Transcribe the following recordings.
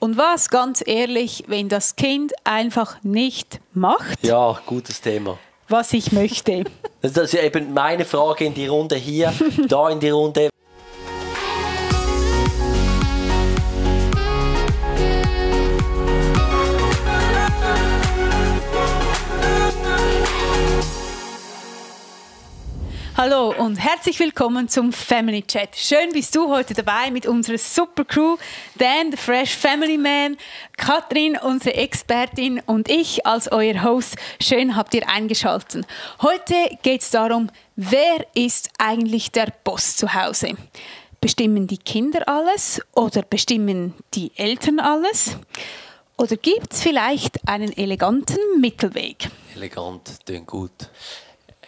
Und was, ganz ehrlich, wenn das Kind einfach nicht macht? Ja, gutes Thema. Was ich möchte. Das ist eben meine Frage in die Runde hier, da in die Runde. Hallo und herzlich willkommen zum Family Chat. Schön bist du heute dabei mit unserer super Crew, Dan, the Fresh Family Man, Katrin, unsere Expertin und ich als euer Host. Schön habt ihr eingeschaltet. Heute geht es darum, wer ist eigentlich der Boss zu Hause? Bestimmen die Kinder alles oder bestimmen die Eltern alles? Oder gibt es vielleicht einen eleganten Mittelweg? Elegant, klingt gut.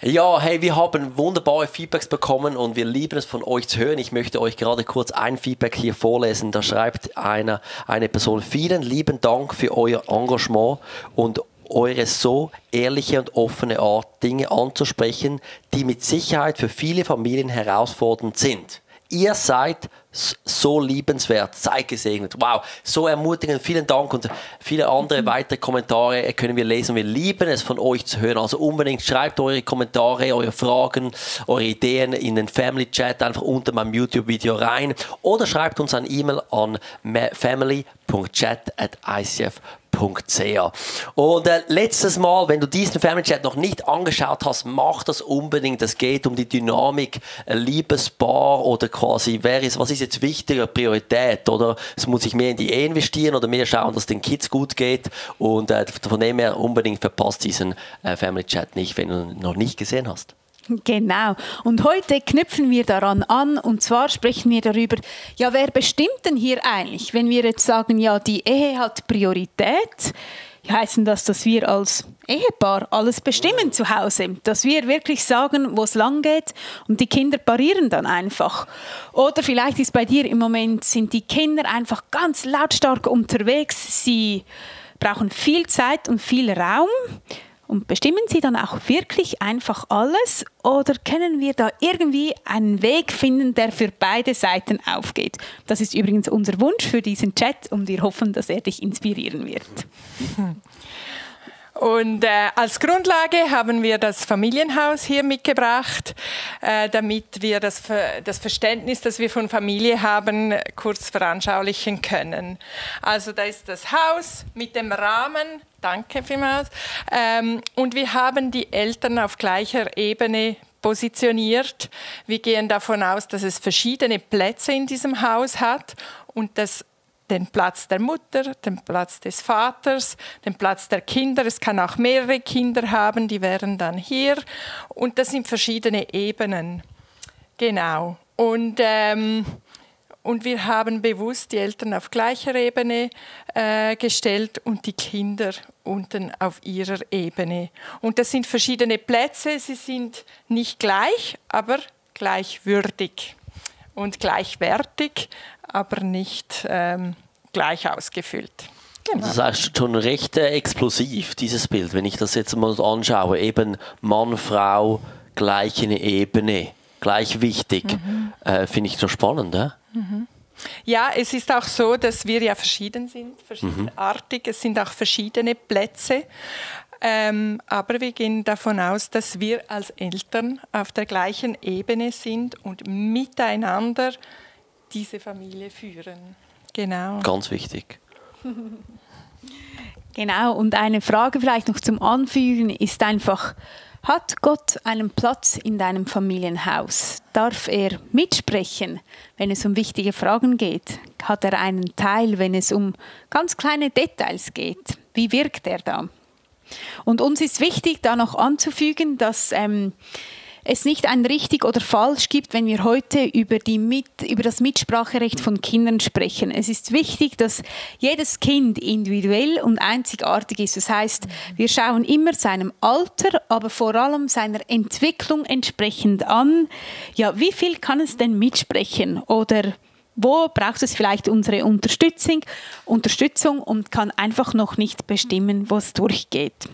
Ja, hey, wir haben wunderbare Feedbacks bekommen und wir lieben es, von euch zu hören. Ich möchte euch gerade kurz ein Feedback hier vorlesen. Da schreibt eine Person: Vielen lieben Dank für euer Engagement und eure so ehrliche und offene Art, Dinge anzusprechen, die mit Sicherheit für viele Familien herausfordernd sind. Ihr seid so liebenswert, seid gesegnet. Wow, so ermutigend. Vielen Dank und viele andere weitere Kommentare können wir lesen. Wir lieben es, von euch zu hören. Also unbedingt schreibt eure Kommentare, eure Fragen, eure Ideen in den Family Chat einfach unter meinem YouTube-Video rein oder schreibt uns ein E-Mail an family.chat@icf.ch. Und letztes Mal, wenn du diesen Family Chat noch nicht angeschaut hast, mach das unbedingt. Es geht um die Dynamik, Liebespaar oder quasi, was ist jetzt wichtiger, Priorität, oder es muss ich mehr in die Ehe investieren oder mehr schauen, dass es den Kids gut geht, und von dem her unbedingt verpasst diesen Family Chat nicht, wenn du ihn noch nicht gesehen hast. Genau. Und heute knüpfen wir daran an, und zwar sprechen wir darüber, ja, wer bestimmt denn hier eigentlich? Wenn wir jetzt sagen, ja, die Ehe hat Priorität, heißen das, dass wir als Ehepaar alles bestimmen zu Hause? Dass wir wirklich sagen, wo es lang geht, und die Kinder parieren dann einfach? Oder vielleicht ist bei dir im Moment, sind die Kinder einfach ganz lautstark unterwegs, sie brauchen viel Zeit und viel Raum. Und bestimmen sie dann auch wirklich einfach alles, oder können wir da irgendwie einen Weg finden, der für beide Seiten aufgeht? Das ist übrigens unser Wunsch für diesen Chat und wir hoffen, dass er dich inspirieren wird. Und als Grundlage haben wir das Familienhaus hier mitgebracht, damit wir das Verständnis, das wir von Familie haben, kurz veranschaulichen können. Also da ist das Haus mit dem Rahmen, danke vielmals, und wir haben die Eltern auf gleicher Ebene positioniert. Wir gehen davon aus, dass es verschiedene Plätze in diesem Haus hat und dass den Platz der Mutter, den Platz des Vaters, den Platz der Kinder. Es kann auch mehrere Kinder haben, die wären dann hier. Und das sind verschiedene Ebenen. Genau. Und wir haben bewusst die Eltern auf gleicher Ebene gestellt und die Kinder unten auf ihrer Ebene. Und das sind verschiedene Plätze. Sie sind nicht gleich, aber gleichwürdig und gleichwertig, aber nicht gleich ausgefüllt. Genau. Das ist schon recht explosiv, dieses Bild, wenn ich das jetzt mal anschaue. Eben Mann, Frau, gleich in Ebene, gleich wichtig. Finde ich so spannend, ja? Ja, es ist auch so, dass wir ja verschieden sind, verschiedenartig. Es sind auch verschiedene Plätze. Aber wir gehen davon aus, dass wir als Eltern auf der gleichen Ebene sind und miteinander diese Familie führen. Genau. Ganz wichtig. Genau, und eine Frage vielleicht noch zum Anfügen ist einfach: Hat Gott einen Platz in deinem Familienhaus? Darf er mitsprechen, wenn es um wichtige Fragen geht? Hat er einen Teil, wenn es um ganz kleine Details geht? Wie wirkt er da? Und uns ist wichtig, da noch anzufügen, dass es nicht ein richtig oder falsch gibt, wenn wir heute über das Mitspracherecht von Kindern sprechen. Es ist wichtig, dass jedes Kind individuell und einzigartig ist. Das heißt, wir schauen immer seinem Alter, aber vor allem seiner Entwicklung entsprechend an. Ja, wie viel kann es denn mitsprechen? Oder wo braucht es vielleicht unsere Unterstützung und kann einfach noch nicht bestimmen, wo es durchgeht.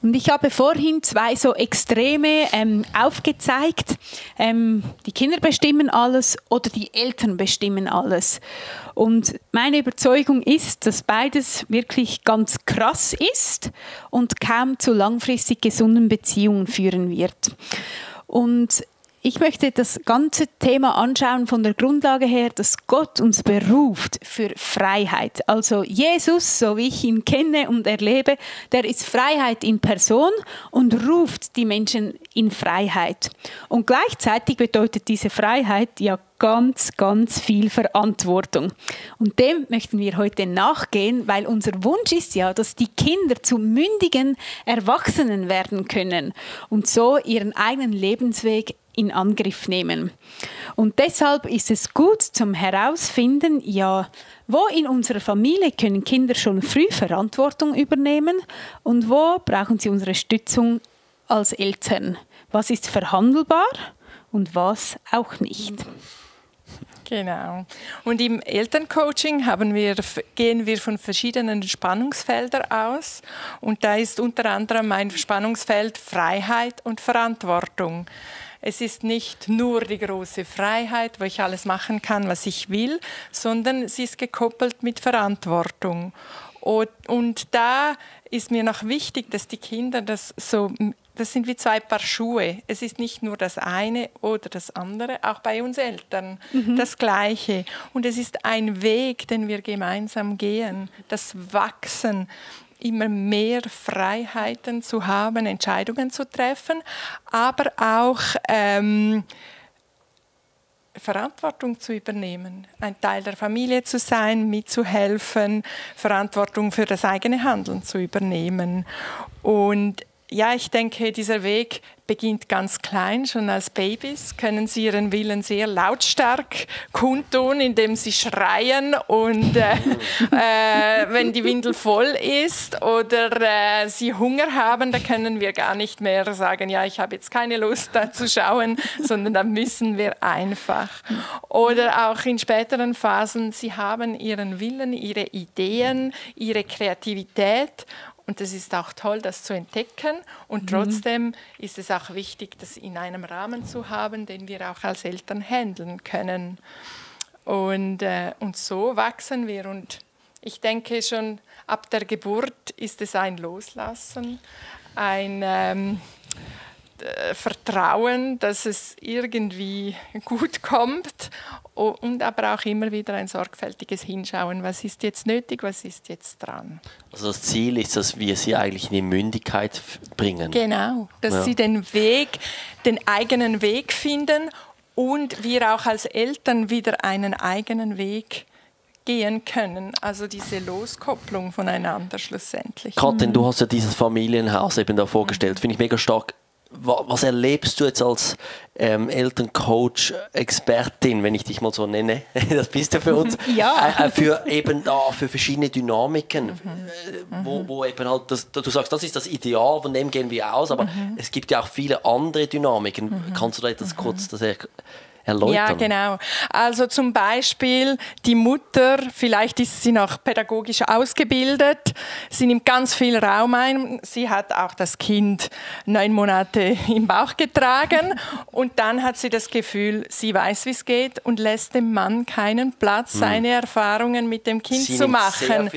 Und ich habe vorhin zwei so Extreme aufgezeigt. Die Kinder bestimmen alles oder die Eltern bestimmen alles. Und meine Überzeugung ist, dass beides wirklich ganz krass ist und kaum zu langfristig gesunden Beziehungen führen wird. Und ich möchte das ganze Thema anschauen von der Grundlage her, dass Gott uns beruft für Freiheit. Also Jesus, so wie ich ihn kenne und erlebe, der ist Freiheit in Person und ruft die Menschen in Freiheit. Und gleichzeitig bedeutet diese Freiheit ja ganz, ganz viel Verantwortung. Und dem möchten wir heute nachgehen, weil unser Wunsch ist ja, dass die Kinder zu mündigen Erwachsenen werden können und so ihren eigenen Lebensweg in Angriff nehmen. Und deshalb ist es gut zum Herausfinden, ja, wo in unserer Familie können Kinder schon früh Verantwortung übernehmen und wo brauchen sie unsere Stützung als Eltern. Was ist verhandelbar und was auch nicht. Genau. Und im Elterncoaching gehen wir von verschiedenen Spannungsfeldern aus. Und da ist unter anderem ein Spannungsfeld Freiheit und Verantwortung. Es ist nicht nur die große Freiheit, wo ich alles machen kann, was ich will, sondern sie ist gekoppelt mit Verantwortung. Und da ist mir noch wichtig, dass die Kinder das sind wie zwei Paar Schuhe. Es ist nicht nur das eine oder das andere, auch bei uns Eltern das Gleiche. Und es ist ein Weg, den wir gemeinsam gehen, das Wachsen, immer mehr Freiheiten zu haben, Entscheidungen zu treffen, aber auch Verantwortung zu übernehmen, ein Teil der Familie zu sein, mitzuhelfen, Verantwortung für das eigene Handeln zu übernehmen. Und ja, ich denke, dieser Weg beginnt ganz klein. Schon als Babys können sie ihren Willen sehr lautstark kundtun, indem sie schreien und wenn die Windel voll ist oder sie Hunger haben, da können wir gar nicht mehr sagen, ja, ich habe jetzt keine Lust da zu schauen, sondern da müssen wir einfach. Oder auch in späteren Phasen, sie haben ihren Willen, ihre Ideen, ihre Kreativität. Und es ist auch toll, das zu entdecken. Und trotzdem ist es auch wichtig, das in einem Rahmen zu haben, den wir auch als Eltern handeln können. Und so wachsen wir. Und ich denke, schon ab der Geburt ist es ein Loslassen, ein Vertrauen, dass es irgendwie gut kommt. Und aber auch immer wieder ein sorgfältiges Hinschauen, was ist jetzt nötig, was ist jetzt dran. Also das Ziel ist, dass wir sie eigentlich in die Mündigkeit bringen. Genau, dass sie den eigenen Weg finden und wir auch als Eltern wieder einen eigenen Weg gehen können. Also diese Loskopplung voneinander schlussendlich. Katrin, du hast ja dieses Familienhaus eben da vorgestellt, finde ich mega stark. Was erlebst du jetzt als Elterncoach, Expertin, wenn ich dich mal so nenne? Das bist du für uns. Ja. Für verschiedene Dynamiken, wo eben halt du sagst, das ist das Ideal, von dem gehen wir aus, aber es gibt ja auch viele andere Dynamiken. Kannst du da etwas kurz erläutern? Ja, genau. Also zum Beispiel die Mutter, vielleicht ist sie noch pädagogisch ausgebildet, sie nimmt ganz viel Raum ein, sie hat auch das Kind 9 Monate im Bauch getragen und dann hat sie das Gefühl, sie weiß, wie es geht und lässt dem Mann keinen Platz, seine Erfahrungen mit dem Kind zu machen.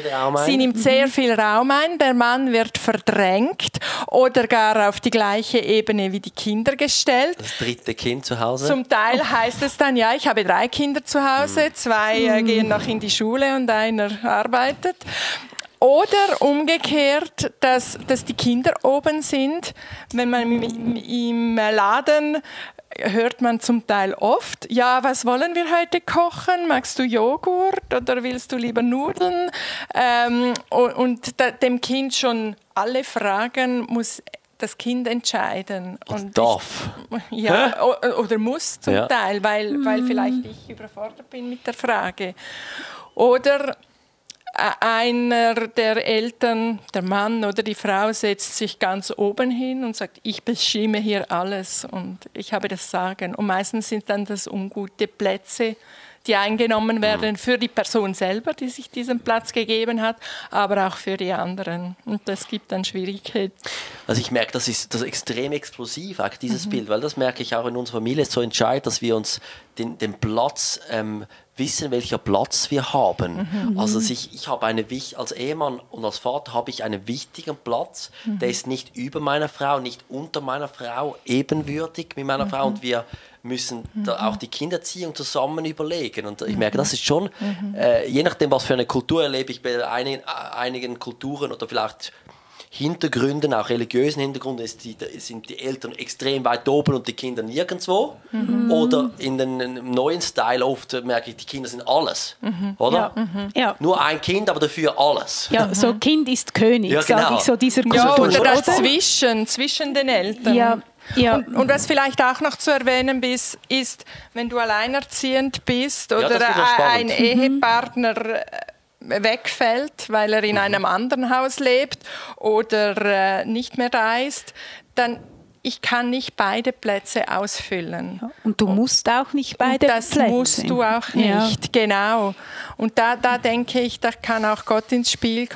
Sie nimmt sehr viel Raum ein, der Mann wird verdrängt oder gar auf die gleiche Ebene wie die Kinder gestellt. Das 3. Kind zu Hause? Zum Teil heißt es dann, ja, ich habe 3 Kinder zu Hause, 2 gehen noch in die Schule und einer arbeitet. Oder umgekehrt, dass die Kinder oben sind. Wenn man im Laden hört man zum Teil oft, ja, was wollen wir heute kochen? Magst du Joghurt oder willst du lieber Nudeln? Und dem Kind schon alle Fragen muss das Kind entscheiden. Und darf. Oder muss zum Teil, weil vielleicht ich überfordert bin mit der Frage. Oder einer der Eltern, der Mann oder die Frau, setzt sich ganz oben hin und sagt, ich bestimme hier alles und ich habe das Sagen. Und meistens sind dann das ungute Plätze, die eingenommen werden für die Person selber, die sich diesen Platz gegeben hat, aber auch für die anderen. Und das gibt dann Schwierigkeiten. Also ich merke, das ist extrem explosiv, dieses Bild, weil das merke ich auch in unserer Familie, ist so entscheidend, dass wir uns den Platz wissen, welcher Platz wir haben. Also ich habe als Ehemann und als Vater habe ich einen wichtigen Platz, der ist nicht über meiner Frau, nicht unter meiner Frau, ebenwürdig mit meiner Frau, und wir müssen da auch die Kindererziehung zusammen überlegen. Und ich merke, das ist schon, je nachdem, was für eine Kultur erlebe ich, bei einigen Kulturen oder vielleicht Hintergründen, auch religiösen Hintergründen, sind die Eltern extrem weit oben und die Kinder nirgendwo. Oder in den neuen Style oft merke ich, die Kinder sind alles. Oder? Ja. Nur ein Kind, aber dafür alles. Ja, so Kind ist König, Ja, genau. sage ich, so dieser Ja, Kultur. oder dazwischen, zwischen den Eltern. Ja. Ja. Und was vielleicht auch noch zu erwähnen ist, wenn du alleinerziehend bist oder das wird spannend. ein Ehepartner wegfällt, weil er in einem anderen Haus lebt oder nicht mehr da ist, dann ich kann nicht beide Plätze ausfüllen. Ja, und du musst auch nicht beide Plätze. Das musst du auch nicht, genau. Und da denke ich, da kann auch Gott ins Spiel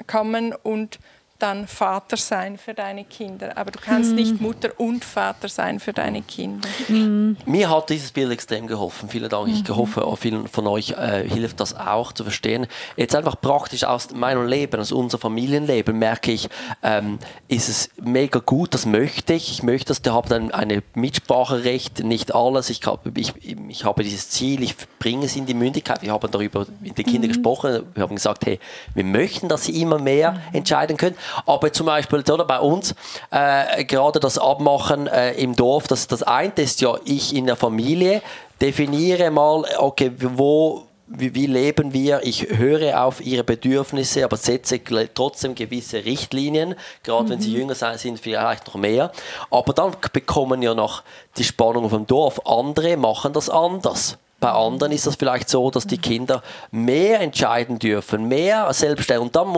kommen und dann Vater sein für deine Kinder. Aber du kannst nicht Mutter und Vater sein für deine Kinder. Mir hat dieses Bild extrem geholfen. Vielen Dank. Ich hoffe, vielen von euch hilft das auch zu verstehen. Jetzt einfach praktisch aus meinem Leben, aus unserem Familienleben, merke ich, ist es mega gut, das möchte ich. Ich möchte das, der hat ein Mitspracherecht, nicht alles. Ich habe dieses Ziel, ich bringe es in die Mündigkeit. Wir haben darüber mit den Kindern gesprochen. Wir haben gesagt, hey, wir möchten, dass sie immer mehr entscheiden können. Aber zum Beispiel oder bei uns, gerade das Abmachen im Dorf, das eine ist ja, ich in der Familie definiere mal, okay, wie leben wir, ich höre auf ihre Bedürfnisse, aber setze trotzdem gewisse Richtlinien, gerade wenn sie jünger sind, vielleicht noch mehr. Aber dann bekommen ja noch die Spannung vom Dorf. Andere machen das anders. Bei anderen ist das vielleicht so, dass die Kinder mehr entscheiden dürfen, mehr selbstständig. Und dann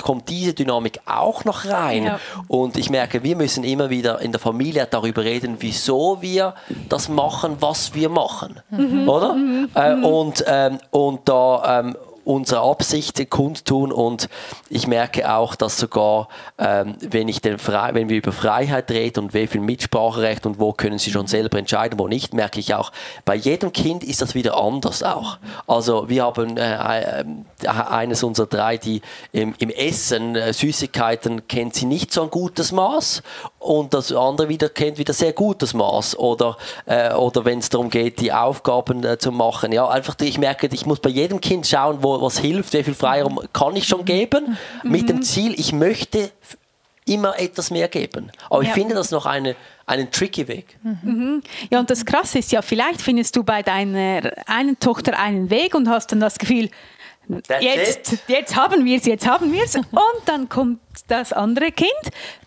kommt diese Dynamik auch noch rein. Ja. Und ich merke, wir müssen immer wieder in der Familie darüber reden, wieso wir das machen, was wir machen. Oder? Und da unsere Absicht kundtun, und ich merke auch, dass sogar, wenn wir über Freiheit reden und wie viel Mitspracherecht und wo können sie schon selber entscheiden, wo nicht, merke ich auch, bei jedem Kind ist das wieder anders auch. Also wir haben eines unserer drei, die im Essen Süßigkeiten kennt sie nicht so ein gutes Maß, und das andere kennt wieder sehr gutes Maß, oder wenn es darum geht, die Aufgaben zu machen. Ja, einfach, ich merke, ich muss bei jedem Kind schauen, was hilft, wie viel Freiraum kann ich schon geben, mit dem Ziel, ich möchte immer etwas mehr geben. Aber ich finde das noch einen tricky Weg. Ja, und das Krasse ist ja, vielleicht findest du bei deiner einen Tochter einen Weg und hast dann das Gefühl, jetzt haben wir es. Und dann kommt das andere Kind,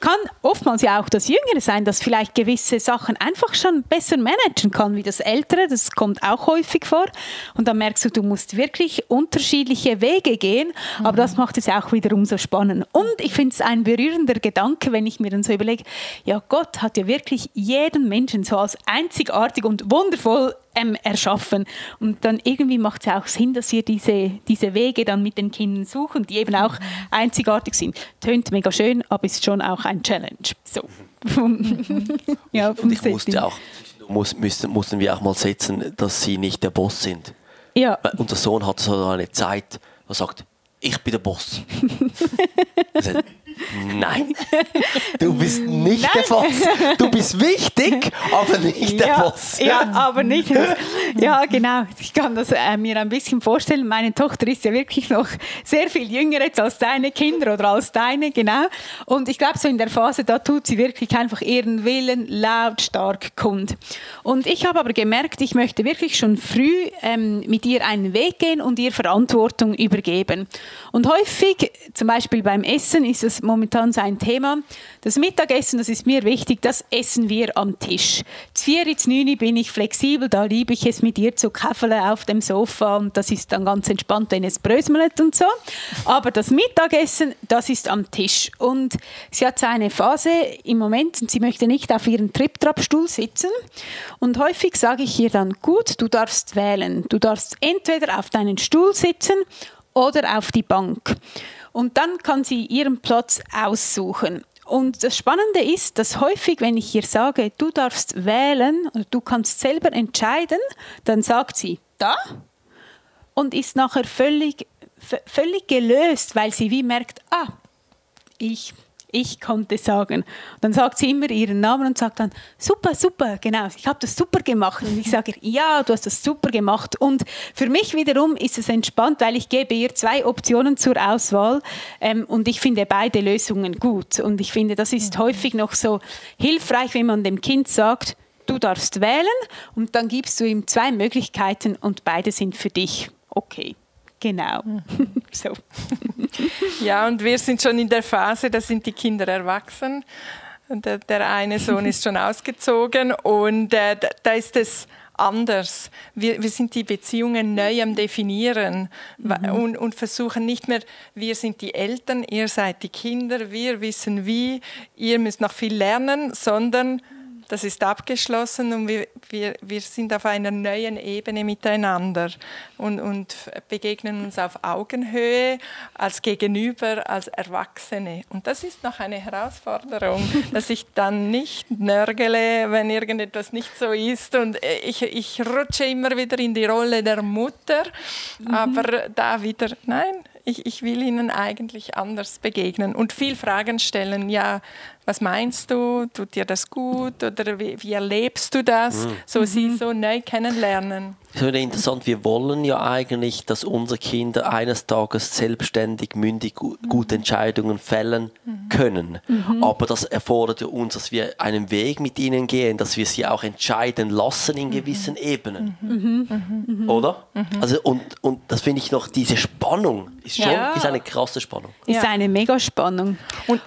kann oftmals ja auch das Jüngere sein, das vielleicht gewisse Sachen einfach schon besser managen kann wie das Ältere. Das kommt auch häufig vor. Und dann merkst du musst wirklich unterschiedliche Wege gehen. Aber das macht es auch wiederum so spannend. Und ich finde es ein berührender Gedanke, wenn ich mir dann so überlege, ja, Gott hat ja wirklich jeden Menschen so als einzigartig und wundervoll erschaffen. Und dann irgendwie macht es auch Sinn, dass wir diese Wege dann mit den Kindern suchen, die eben auch einzigartig sind. Tönt mega schön, aber ist schon auch ein Challenge. So. Ja, und ich mussten wir auch mal setzen, dass sie nicht der Boss sind. Ja. Unser Sohn hat so eine Zeit, wo er sagt, ich bin der Boss. Sagt, nein, du bist nicht der Boss. Du bist wichtig, aber nicht der Boss. Ja, aber nicht. Ja, genau. Ich kann das mir ein bisschen vorstellen. Meine Tochter ist ja wirklich noch sehr viel jünger jetzt als deine Kinder oder als deine, genau. Und ich glaube, so in der Phase, da tut sie wirklich einfach ihren Willen lautstark kund. Und ich habe aber gemerkt, ich möchte wirklich schon früh mit ihr einen Weg gehen und ihr Verantwortung übergeben. Und häufig, zum Beispiel beim Essen, ist es momentan so ein Thema. Das Mittagessen, das ist mir wichtig, das essen wir am Tisch. Zu 4, zu 9 bin ich flexibel, da liebe ich es mit ihr zu käfeln auf dem Sofa und das ist dann ganz entspannt, wenn es bröselt und so. Aber das Mittagessen, das ist am Tisch. Und sie hat so eine Phase im Moment und sie möchte nicht auf ihrem Trip-Trap-Stuhl sitzen. Und häufig sage ich ihr dann, gut, du darfst wählen. Du darfst entweder auf deinen Stuhl sitzen oder auf die Bank. Und dann kann sie ihren Platz aussuchen. Und das Spannende ist, dass häufig, wenn ich ihr sage, du darfst wählen oder du kannst selber entscheiden, dann sagt sie, da, und ist nachher völlig gelöst, weil sie wie merkt, ich konnte sagen. Dann sagt sie immer ihren Namen und sagt dann, super, super, genau, ich habe das super gemacht. Und ich sage ihr, ja, du hast das super gemacht. Und für mich wiederum ist es entspannt, weil ich gebe ihr 2 Optionen zur Auswahl und ich finde beide Lösungen gut. Und ich finde, das ist häufig noch so hilfreich, wenn man dem Kind sagt, du darfst wählen und dann gibst du ihm 2 Möglichkeiten und beide sind für dich okay. Genau. So. Ja, und wir sind schon in der Phase, da sind die Kinder erwachsen. Und der eine Sohn ist schon ausgezogen und da ist es anders. Wir sind die Beziehungen neu am Definieren und versuchen nicht mehr, wir sind die Eltern, ihr seid die Kinder, wir wissen wie, ihr müsst noch viel lernen, sondern das ist abgeschlossen und wir sind auf einer neuen Ebene miteinander und begegnen uns auf Augenhöhe, als Gegenüber, als Erwachsene. Und das ist noch eine Herausforderung, dass ich dann nicht nörgele, wenn irgendetwas nicht so ist. Und ich rutsche immer wieder in die Rolle der Mutter, aber da wieder, nein, ich will ihnen eigentlich anders begegnen und viel Fragen stellen. Ja, was meinst du? Tut dir das gut? Oder wie erlebst du das? So sie so neu kennenlernen. Das ist interessant. Wir wollen ja eigentlich, dass unsere Kinder eines Tages selbstständig, mündig, gute Entscheidungen fällen können. Aber das erfordert ja uns, dass wir einen Weg mit ihnen gehen, dass wir sie auch entscheiden lassen in gewissen Ebenen. Oder? Also, und das finde ich noch, diese Spannung ist schon ist eine krasse Spannung. Ist eine Megaspannung. Und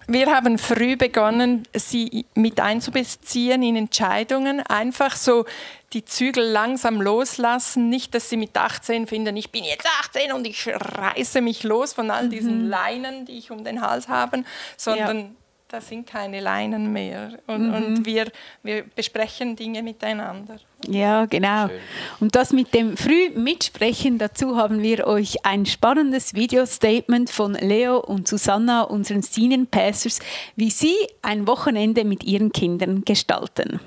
wir haben früh begonnen, sie mit einzubeziehen in Entscheidungen. Einfach so die Zügel langsam loslassen. Nicht, dass sie mit 18 finden, ich bin jetzt 18 und ich reiße mich los von all diesen Leinen, die ich um den Hals habe, sondern da sind keine Leinen mehr. Und wir besprechen Dinge miteinander. Ja, genau. Schön. Und das mit dem Früh-Mitsprechen, dazu haben wir euch ein spannendes Video-Statement von Leo und Susanna, unseren Senior Pastors, wie sie ein Wochenende mit ihren Kindern gestalten.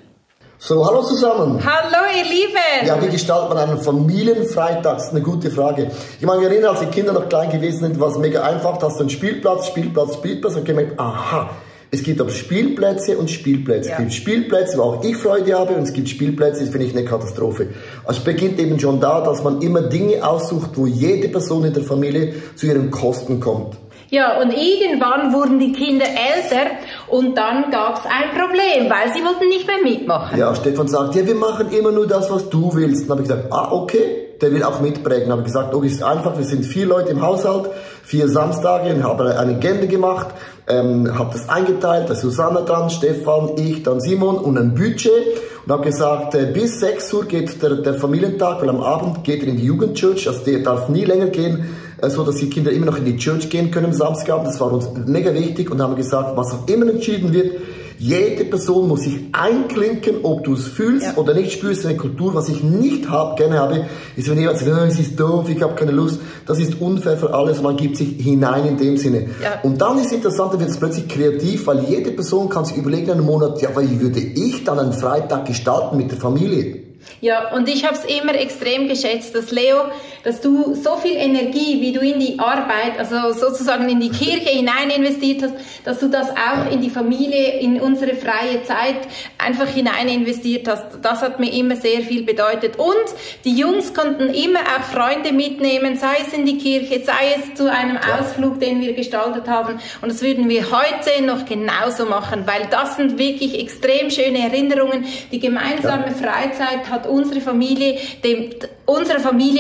So, hallo zusammen. Hallo ihr Lieben. Ja, wie gestaltet man einen Familienfreitag? Das ist eine gute Frage. Ich meine, wir erinnern, als die Kinder noch klein gewesen sind, war es mega einfach. Da hast du einen Spielplatz und gemerkt, aha, es gibt aber Spielplätze und Spielplätze. Es gibt Spielplätze, wo auch ich Freude habe, und es gibt Spielplätze, das finde ich eine Katastrophe. Also es beginnt eben schon da, dass man immer Dinge aussucht, wo jede Person in der Familie zu ihren Kosten kommt. Ja, und irgendwann wurden die Kinder älter und dann gab es ein Problem, weil sie wollten nicht mehr mitmachen. Ja, Stefan sagt, ja, wir machen immer nur das, was du willst. Dann habe ich gesagt, okay, der will auch mitprägen. Dann habe ich gesagt, okay, ist einfach, wir sind 4 Leute im Haushalt, 4 Samstage, und habe eine Agenda gemacht, habe das eingeteilt, da ist Susanna dran, Stefan, ich, dann Simon und ein Budget. Und habe gesagt, bis 6 Uhr geht der Familientag, weil am Abend geht er in die Jugendchurch, also der darf nie länger gehen, so dass die Kinder immer noch in die Church gehen können am Samstagabend. Das war uns mega wichtig und haben gesagt, was auch immer entschieden wird, jede Person muss sich einklinken, ob du es fühlst oder nicht spürst. Eine Kultur, was ich nicht gerne habe, ist, wenn jemand sagt, oh, es ist doof, ich habe keine Lust. Das ist unfair für alles, man gibt sich hinein in dem Sinne. Ja. Und dann ist es interessant, dann wird es plötzlich kreativ, weil jede Person kann sich überlegen in einem Monat, ja, wie würde ich dann einen Freitag gestalten mit der Familie? Ja, und ich habe es immer extrem geschätzt, dass Leo, dass du so viel Energie, wie du in die Arbeit, also sozusagen in die Kirche hinein investiert hast, dass du das auch in die Familie, in unsere freie Zeit einfach hinein investiert hast. Das hat mir immer sehr viel bedeutet. Und die Jungs konnten immer auch Freunde mitnehmen, sei es in die Kirche, sei es zu einem Ausflug, den wir gestaltet haben. Und das würden wir heute noch genauso machen, weil das sind wirklich extrem schöne Erinnerungen. Die gemeinsame Freizeit hat unsere Familie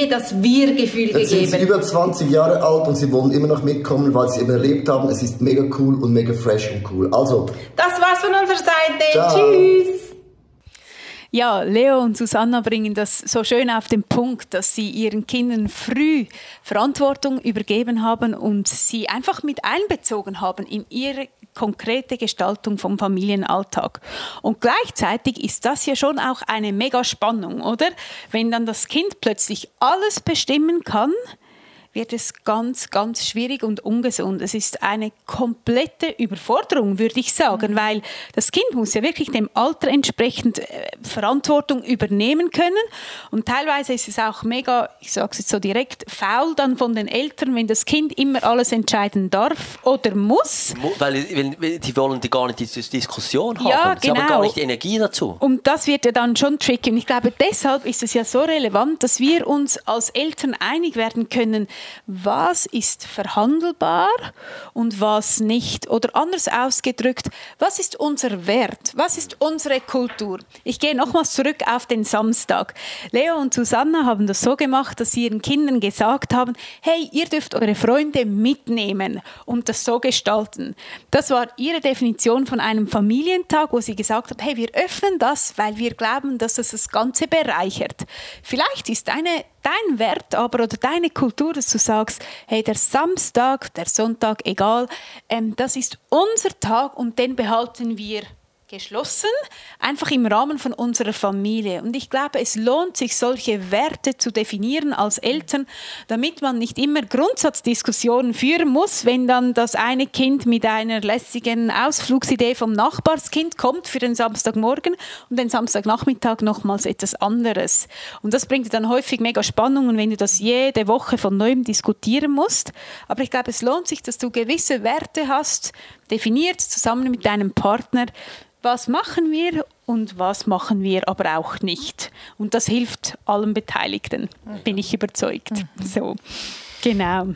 das Wir-Gefühl gegeben. Jetzt sind sie über 20 Jahre alt und sie wollen immer noch mitkommen, weil sie eben erlebt haben, es ist mega cool und mega fresh und cool. Also, das war's von unserer Seite. Ciao. Tschüss. Ja, Leo und Susanna bringen das so schön auf den Punkt, dass sie ihren Kindern früh Verantwortung übergeben haben und sie einfach mit einbezogen haben in ihre konkrete Gestaltung vom Familienalltag. Und gleichzeitig ist das ja schon auch eine Mega-Spannung, oder? Wenn dann das Kind plötzlich alles bestimmen kann, wird es ganz, ganz schwierig und ungesund. Es ist eine komplette Überforderung, würde ich sagen, weil das Kind muss ja wirklich dem Alter entsprechend Verantwortung übernehmen können. Und teilweise ist es auch mega, ich sage es jetzt so direkt, faul dann von den Eltern, wenn das Kind immer alles entscheiden darf oder muss. Weil die wollen die gar nicht diese Diskussion haben. Ja, Sie haben genau. gar nicht die Energie dazu. Und das wird ja dann schon tricky. Und ich glaube, deshalb ist es ja so relevant, dass wir uns als Eltern einig werden können, was ist verhandelbar und was nicht. Oder anders ausgedrückt, was ist unser Wert? Was ist unsere Kultur? Ich gehe nochmals zurück auf den Samstag. Leo und Susanna haben das so gemacht, dass sie ihren Kindern gesagt haben, hey, ihr dürft eure Freunde mitnehmen und das so gestalten. Das war ihre Definition von einem Familientag, wo sie gesagt haben, hey, wir öffnen das, weil wir glauben, dass es das Ganze bereichert. Vielleicht ist dein Wert aber oder deine Kultur, dass du sagst, hey, der Samstag, der Sonntag, egal, das ist unser Tag und den behalten wir geschlossen, einfach im Rahmen von unserer Familie. Und ich glaube, es lohnt sich, solche Werte zu definieren als Eltern, damit man nicht immer Grundsatzdiskussionen führen muss, wenn dann das eine Kind mit einer lässigen Ausflugsidee vom Nachbarskind kommt für den Samstagmorgen und den Samstagnachmittag nochmals etwas anderes. Und das bringt dann häufig mega Spannungen, wenn du das jede Woche von Neuem diskutieren musst. Aber ich glaube, es lohnt sich, dass du gewisse Werte hast, definiert zusammen mit deinem Partner, was machen wir und was machen wir aber auch nicht. Und das hilft allen Beteiligten, bin ich überzeugt. So, genau.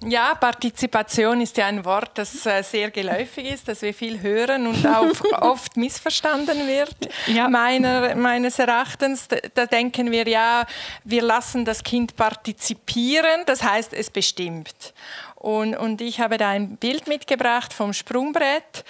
Ja, Partizipation ist ja ein Wort, das sehr geläufig ist, das wir viel hören und auch oft missverstanden wird. Ja. Meines Erachtens, da denken wir ja, wir lassen das Kind partizipieren, das heißt, es bestimmt. Und ich habe da ein Bild mitgebracht vom Sprungbrett.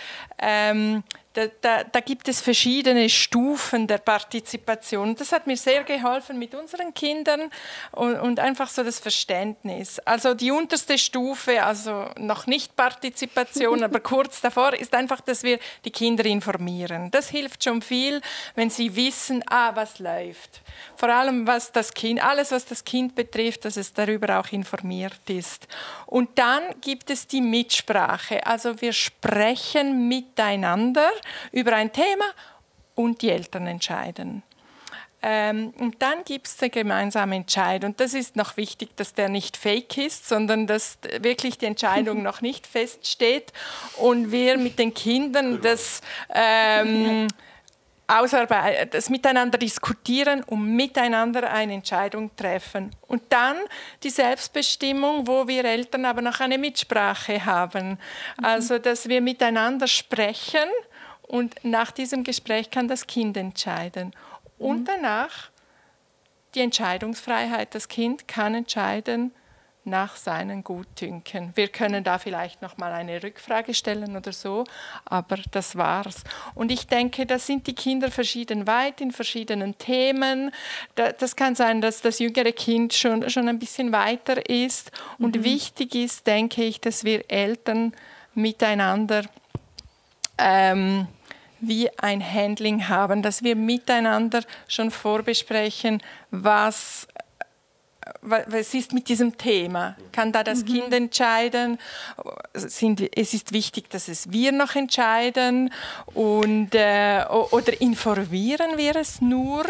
Da gibt es verschiedene Stufen der Partizipation. Das hat mir sehr geholfen mit unseren Kindern und einfach so das Verständnis. Also die unterste Stufe, also noch nicht Partizipation, aber kurz davor, ist einfach, dass wir die Kinder informieren. Das hilft schon viel, wenn sie wissen, was läuft. Vor allem was das Kind, alles was das Kind betrifft, dass es darüber auch informiert ist. Und dann gibt es die Mitsprache. Also wir sprechen miteinander über ein Thema und die Eltern entscheiden. Und dann gibt es den gemeinsamen Entscheid. Und das ist noch wichtig, dass der nicht fake ist, sondern dass wirklich die Entscheidung noch nicht feststeht und wir mit den Kindern das ausarbeiten, das miteinander diskutieren und miteinander eine Entscheidung treffen. Und dann die Selbstbestimmung, wo wir Eltern aber noch eine Mitsprache haben. Also, dass wir miteinander sprechen und nach diesem Gespräch kann das Kind entscheiden. Und danach die Entscheidungsfreiheit. Das Kind kann entscheiden nach seinen Gutdünken. Wir können da vielleicht noch mal eine Rückfrage stellen oder so, aber das war's. Und ich denke, da sind die Kinder verschieden weit in verschiedenen Themen. Das kann sein, dass das jüngere Kind schon ein bisschen weiter ist. Und wichtig ist, denke ich, dass wir Eltern miteinander wie ein Handling haben, dass wir miteinander schon vorbesprechen, was ist mit diesem Thema? Kann da das Kind entscheiden? Es ist wichtig, dass wir noch entscheiden oder informieren wir es nur,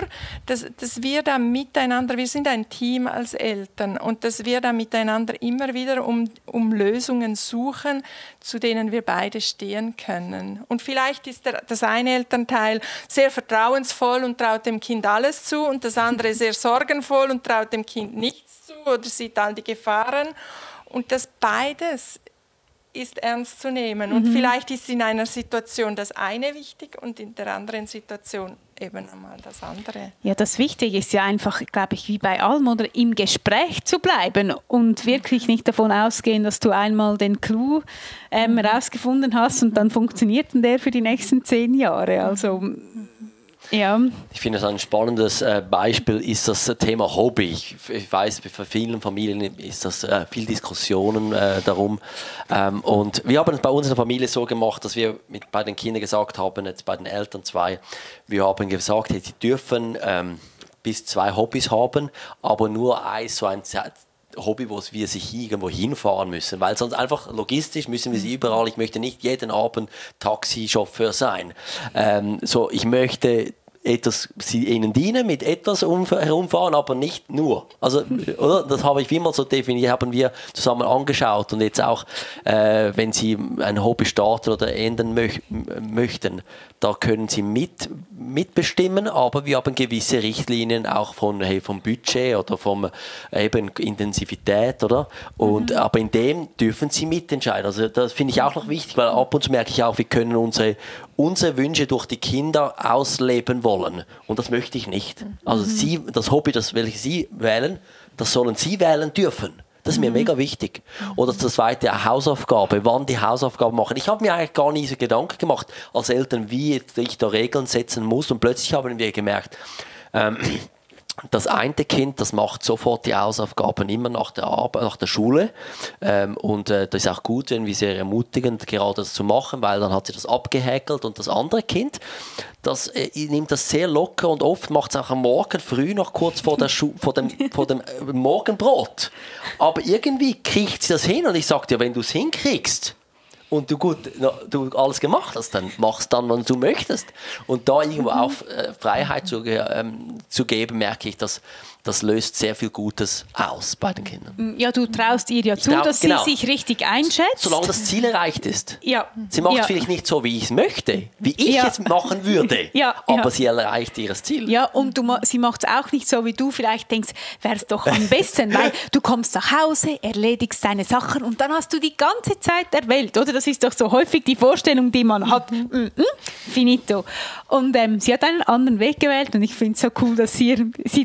dass wir da miteinander, wir sind ein Team als Eltern und dass wir da miteinander immer wieder um Lösungen suchen, zu denen wir beide stehen können. Und vielleicht ist das eine Elternteil sehr vertrauensvoll und traut dem Kind alles zu und das andere sehr sorgenvoll und traut dem Kind nichts zu oder sieht all die Gefahren. Und das beides ist ernst zu nehmen. Und vielleicht ist in einer Situation das eine wichtig und in der anderen Situation eben einmal das andere. Ja, das Wichtige ist ja einfach, glaube ich, wie bei allem, oder im Gespräch zu bleiben und wirklich nicht davon ausgehen, dass du einmal den Clou rausgefunden hast und dann funktioniert der für die nächsten 10 Jahre. Also ja. Ich finde, ein spannendes Beispiel ist das Thema Hobby. Ich weiß, für viele Familien ist das viel Diskussionen darum. Und wir haben es bei uns in der Familie so gemacht, dass wir bei den Kindern gesagt haben, jetzt bei den Eltern 2, wir haben gesagt, sie dürfen bis 2 Hobbys haben, aber nur so ein Hobby, wo wir sich irgendwo hinfahren müssen, weil sonst einfach logistisch müssen wir sie überall, ich möchte nicht jeden Abend Taxichauffeur sein. Ich möchte sie ihnen dienen, mit etwas herumfahren, aber nicht nur. Also, oder? Das habe ich wie mal so definiert, haben wir zusammen angeschaut und jetzt auch, wenn sie ein Hobby starten oder ändern möchten, da können sie mitbestimmen, aber wir haben gewisse Richtlinien auch vom Budget oder vom eben Intensivität, oder? Und, aber in dem dürfen sie mitentscheiden. Also das finde ich auch noch wichtig, weil ab und zu merke ich auch, wir können unsere Wünsche durch die Kinder ausleben wollen. Und das möchte ich nicht. Also das Hobby, welches sie wählen, das sollen sie wählen dürfen. Das ist mir mega wichtig. Oder das zweite, Hausaufgabe, wann die Hausaufgaben machen. Ich habe mir eigentlich gar nie so Gedanken gemacht als Eltern, wie ich da Regeln setzen muss. Und plötzlich haben wir gemerkt, das eine Kind, das macht sofort die Hausaufgaben immer nach der Schule. Und das ist auch gut, wenn wir sehr ermutigen, gerade das zu machen, weil dann hat sie das abgehäkelt. Und das andere Kind, das nimmt das sehr locker und oft macht es auch am Morgen früh noch kurz vor dem Morgenbrot. Aber irgendwie kriegt sie das hin und ich sage dir, wenn du es hinkriegst, und du alles gemacht hast, dann machst dann, wann du möchtest. Und da irgendwo auch Freiheit zu geben, merke ich, dass das löst sehr viel Gutes aus bei den Kindern. Ja, du traust ihr ja zu, dass sie sich richtig einschätzt. Solange das Ziel erreicht ist. Ja. Sie macht vielleicht nicht so, wie ich es möchte, wie ich es machen würde, aber sie erreicht ihr Ziel. Ja, und sie macht es auch nicht so, wie du vielleicht denkst, wäre es doch am besten, weil du kommst nach Hause, erledigst deine Sachen und dann hast du die ganze Zeit der Welt, oder? Das ist doch so häufig die Vorstellung, die man hat. Finito. Und sie hat einen anderen Weg gewählt und ich finde es so cool, dass sie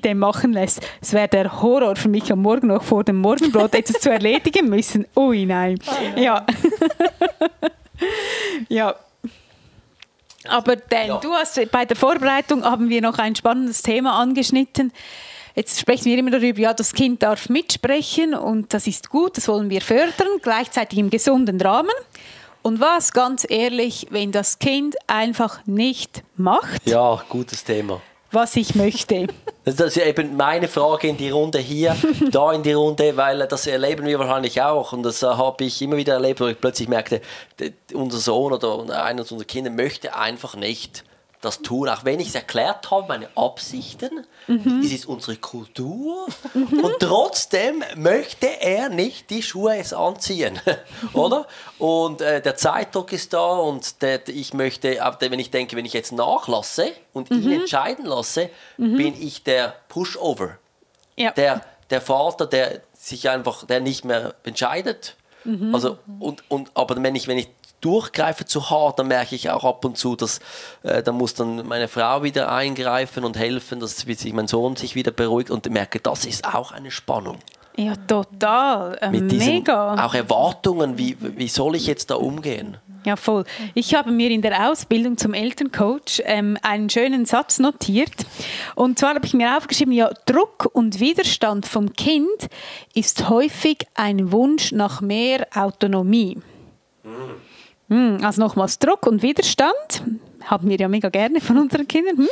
den machen lässt. Es wäre der Horror für mich am Morgen noch vor dem Morgenbrot etwas zu erledigen müssen. Ui, nein. Ja. Ja. Aber du hast bei der Vorbereitung haben wir noch ein spannendes Thema angeschnitten. Jetzt sprechen wir immer darüber, ja, das Kind darf mitsprechen und das ist gut, das wollen wir fördern, gleichzeitig im gesunden Rahmen. Und was, ganz ehrlich, wenn das Kind einfach nicht macht? Ja, gutes Thema. Was ich möchte. Das ist eben meine Frage in die Runde hier, da in die Runde, weil das erleben wir wahrscheinlich auch und das habe ich immer wieder erlebt, wo ich plötzlich merkte, unser Sohn oder eines unserer Kinder möchte einfach nicht das tun, auch wenn ich es erklärt habe, meine Absichten, es ist unsere Kultur und trotzdem möchte er nicht die Schuhe anziehen, oder? Und der Zeitdruck ist da und ich möchte, wenn ich denke, wenn ich jetzt nachlasse und ihn entscheiden lasse, bin ich der Pushover, der Vater, der sich einfach, der nicht mehr entscheidet. Also, aber wenn ich durchgreife zu hart, dann merke ich auch ab und zu, dass da muss dann meine Frau wieder eingreifen und helfen, dass sich mein Sohn sich wieder beruhigt und merke, das ist auch eine Spannung. Ja, total. Mit diesen, mega. Auch Erwartungen, wie soll ich jetzt da umgehen? Ja, voll. Ich habe mir in der Ausbildung zum Elterncoach einen schönen Satz notiert. Und zwar habe ich mir aufgeschrieben, ja, Druck und Widerstand vom Kind ist häufig ein Wunsch nach mehr Autonomie. Also nochmals, Druck und Widerstand, haben wir ja mega gerne von unseren Kindern,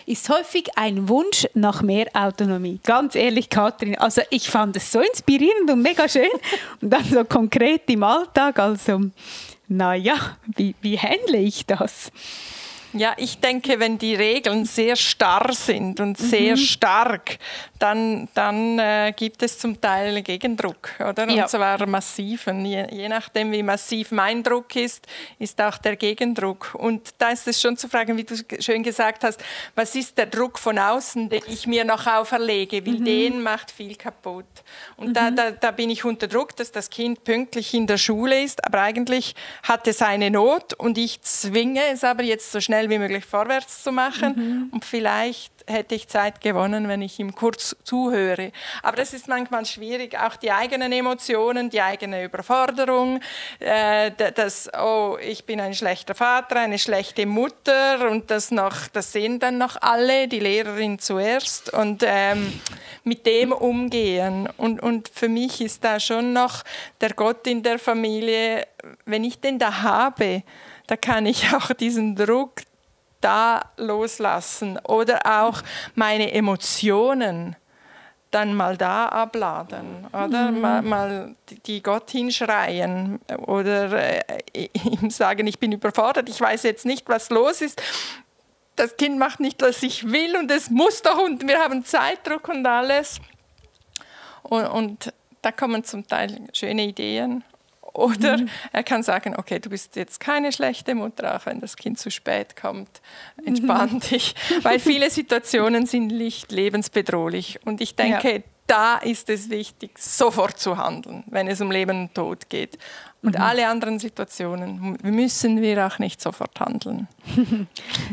ist häufig ein Wunsch nach mehr Autonomie. Ganz ehrlich, Kathrin, also ich fand es so inspirierend und mega schön. Und dann so konkret im Alltag, also naja, wie handle ich das? Ja, ich denke, wenn die Regeln sehr starr sind und sehr stark, dann gibt es zum Teil Gegendruck, oder? Ja. Und zwar massiven. Je nachdem, wie massiv mein Druck ist auch der Gegendruck. Und da ist es schon zu fragen, wie du schön gesagt hast, was ist der Druck von außen, den ich mir noch auferlege? Weil den macht viel kaputt. Und da bin ich unter Druck, dass das Kind pünktlich in der Schule ist, aber eigentlich hat es eine Not und ich zwinge es aber jetzt so schnell wie möglich vorwärts zu machen und vielleicht hätte ich Zeit gewonnen, wenn ich ihm kurz zuhöre. Aber das ist manchmal schwierig, auch die eigenen Emotionen, die eigene Überforderung, ich bin ein schlechter Vater, eine schlechte Mutter und das sehen dann noch alle, die Lehrerin zuerst und mit dem umgehen. Und für mich ist da schon noch der Gott in der Familie, wenn ich den da habe, da kann ich auch diesen Druck da loslassen oder auch meine Emotionen dann mal da abladen oder mal die Gott hinschreien oder ihm sagen, ich bin überfordert, ich weiß jetzt nicht, was los ist. Das Kind macht nicht, was ich will und es muss doch und wir haben Zeitdruck und alles. Und da kommen zum Teil schöne Ideen. Oder er kann sagen, okay, du bist jetzt keine schlechte Mutter, auch wenn das Kind zu spät kommt. Entspann dich. Weil viele Situationen sind nicht lebensbedrohlich. Und ich denke, da ist es wichtig, sofort zu handeln, wenn es um Leben und Tod geht. Und alle anderen Situationen müssen wir auch nicht sofort handeln.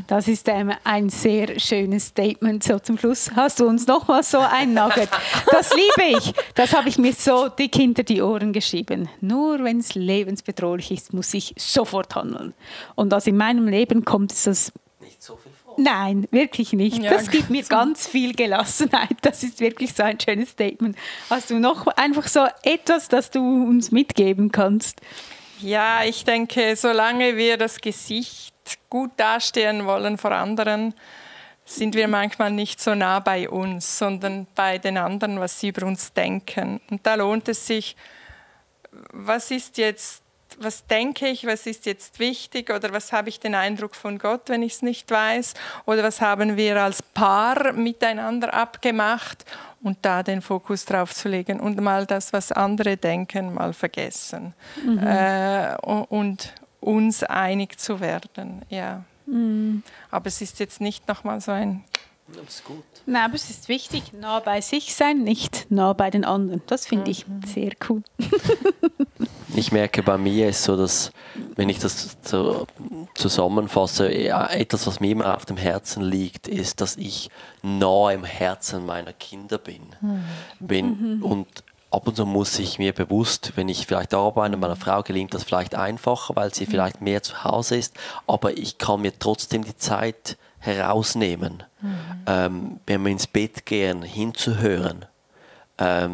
Das ist ein sehr schönes Statement. So zum Schluss hast du uns noch mal so ein Nugget. Das liebe ich. Das habe ich mir so dick hinter die Ohren geschrieben. Nur wenn es lebensbedrohlich ist, muss ich sofort handeln. Und in meinem Leben kommt es das Nicht so viel vor. Nein, wirklich nicht. Ja, das gibt mir ganz viel Gelassenheit. Das ist wirklich so ein schönes Statement. Hast du noch einfach so etwas, das du uns mitgeben kannst? Ja, ich denke, solange wir das Gesicht gut dastehen wollen vor anderen, sind wir manchmal nicht so nah bei uns, sondern bei den anderen, was sie über uns denken. Und da lohnt es sich, was denke ich, was ist jetzt wichtig oder was habe ich den Eindruck von Gott, wenn ich es nicht weiß oder was haben wir als Paar miteinander abgemacht und da den Fokus drauf zu legen und mal das, was andere denken, mal vergessen und uns einig zu werden. Ja. Aber es ist jetzt nicht nochmal so ein... Das ist gut. Nein, aber es ist wichtig, nah bei sich sein, nicht nah bei den anderen. Das finde ich sehr cool. Ich merke, bei mir ist so, dass, wenn ich das so zusammenfasse, etwas, was mir immer auf dem Herzen liegt, ist, dass ich nah im Herzen meiner Kinder bin. Und ab und zu muss ich mir bewusst, wenn ich vielleicht arbeite, meiner Frau gelingt das vielleicht einfacher, weil sie vielleicht mehr zu Hause ist, aber ich kann mir trotzdem die Zeit herausnehmen, wenn wir ins Bett gehen, hinzuhören.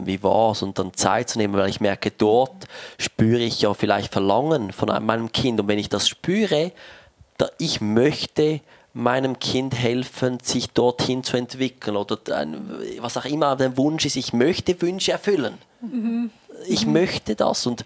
Wie war es und dann Zeit zu nehmen, weil ich merke, dort spüre ich ja vielleicht Verlangen von meinem Kind und wenn ich das spüre, ich möchte meinem Kind helfen, sich dorthin zu entwickeln oder was auch immer der Wunsch ist, ich möchte Wünsche erfüllen. Ich möchte das und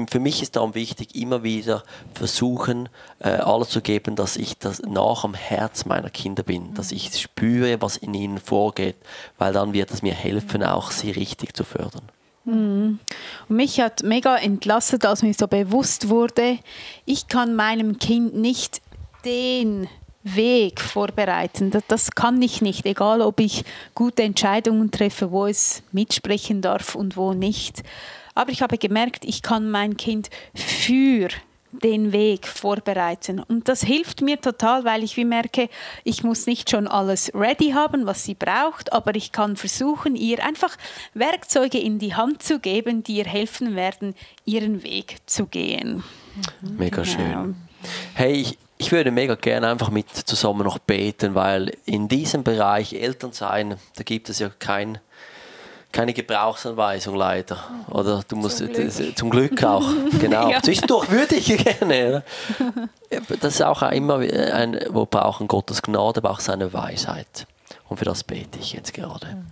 für mich ist darum wichtig, immer wieder versuchen, alles zu geben, dass ich das nach am Herz meiner Kinder bin, dass ich spüre, was in ihnen vorgeht, weil dann wird es mir helfen, auch sie richtig zu fördern. Und mich hat mega entlastet, als mir so bewusst wurde, ich kann meinem Kind nicht den Weg vorbereiten. Das kann ich nicht, egal ob ich gute Entscheidungen treffe, wo es mitsprechen darf und wo nicht. Aber ich habe gemerkt, ich kann mein Kind für den Weg vorbereiten. Und das hilft mir total, weil ich merke, ich muss nicht schon alles ready haben, was sie braucht, aber ich kann versuchen, ihr einfach Werkzeuge in die Hand zu geben, die ihr helfen werden, ihren Weg zu gehen. Mega schön. Hey, ich würde mega gerne einfach mit zusammen noch beten, weil in diesem Bereich Elternsein, da gibt es ja keine Gebrauchsanweisung leider. Oder du musst zum Glück auch. Genau. Ja. Zwischendurch würde ich gerne. Das ist auch immer wo brauchen Gottes Gnade, aber auch seine Weisheit. Und für das bete ich jetzt gerade.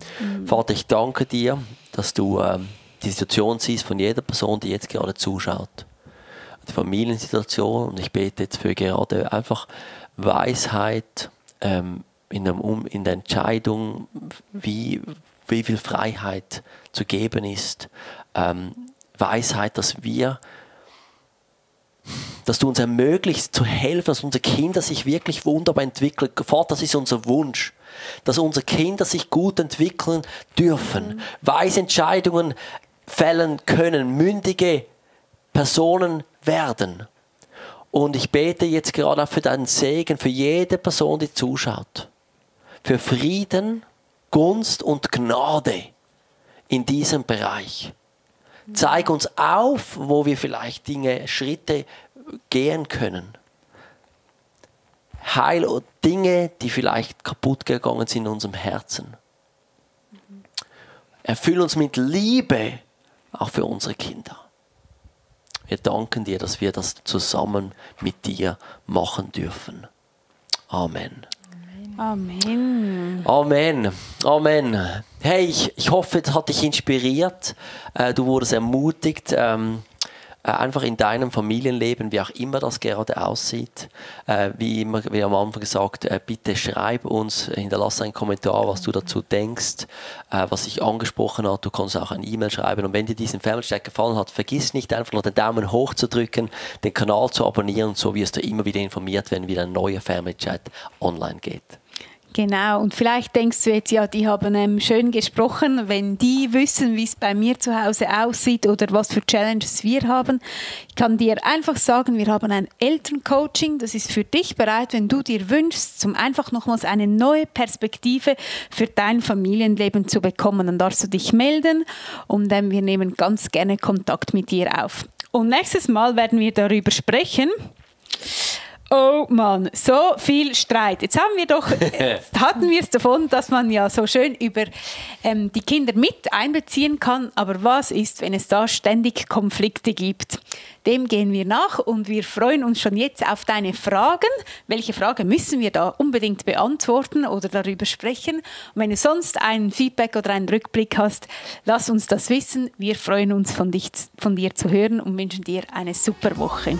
Vater, ich danke dir, dass du die Situation siehst von jeder Person, die jetzt gerade zuschaut. die Familiensituation. Und ich bete jetzt für gerade einfach Weisheit in der Entscheidung, wie viel Freiheit zu geben ist. Weisheit, dass du uns ermöglicht, zu helfen, dass unsere Kinder sich wirklich wunderbar entwickeln. Vater, das ist unser Wunsch, dass unsere Kinder sich gut entwickeln dürfen, weise Entscheidungen fällen können, mündige Personen werden. Und ich bete jetzt gerade auch für deinen Segen, für jede Person, die zuschaut. Für Frieden, Gunst und Gnade in diesem Bereich. Zeig uns auf, wo wir vielleicht Schritte gehen können. Heil Dinge, die vielleicht kaputt gegangen sind in unserem Herzen. Erfüll uns mit Liebe, auch für unsere Kinder. Wir danken dir, dass wir das zusammen mit dir machen dürfen. Amen. Amen. Amen. Amen. Hey, ich hoffe, das hat dich inspiriert. Du wurdest ermutigt, einfach in deinem Familienleben, wie auch immer das gerade aussieht. Wie am Anfang gesagt, bitte schreib uns, hinterlasse einen Kommentar, was du dazu denkst, was ich angesprochen habe. Du kannst auch eine E-Mail schreiben. Und wenn dir diesen Family Chat gefallen hat, vergiss nicht einfach noch den Daumen hoch zu drücken, den Kanal zu abonnieren, so wirst du immer wieder informiert, wenn wieder ein neuer Family Chat online geht. Genau, und vielleicht denkst du jetzt, ja, die haben schön gesprochen, wenn die wissen, wie es bei mir zu Hause aussieht oder was für Challenges wir haben. Ich kann dir einfach sagen, wir haben ein Elterncoaching, das ist für dich bereit, wenn du dir wünschst, um einfach nochmals eine neue Perspektive für dein Familienleben zu bekommen. Dann darfst du dich melden und wir nehmen ganz gerne Kontakt mit dir auf. Und nächstes Mal werden wir darüber sprechen. Oh Mann, so viel Streit. Jetzt hatten wir es davon, dass man ja so schön über die Kinder mit einbeziehen kann. Aber was ist, wenn es da ständig Konflikte gibt? Dem gehen wir nach und wir freuen uns schon jetzt auf deine Fragen. Welche Frage müssen wir da unbedingt beantworten oder darüber sprechen? Und wenn du sonst ein Feedback oder einen Rückblick hast, lass uns das wissen. Wir freuen uns, von dir zu hören und wünschen dir eine super Woche.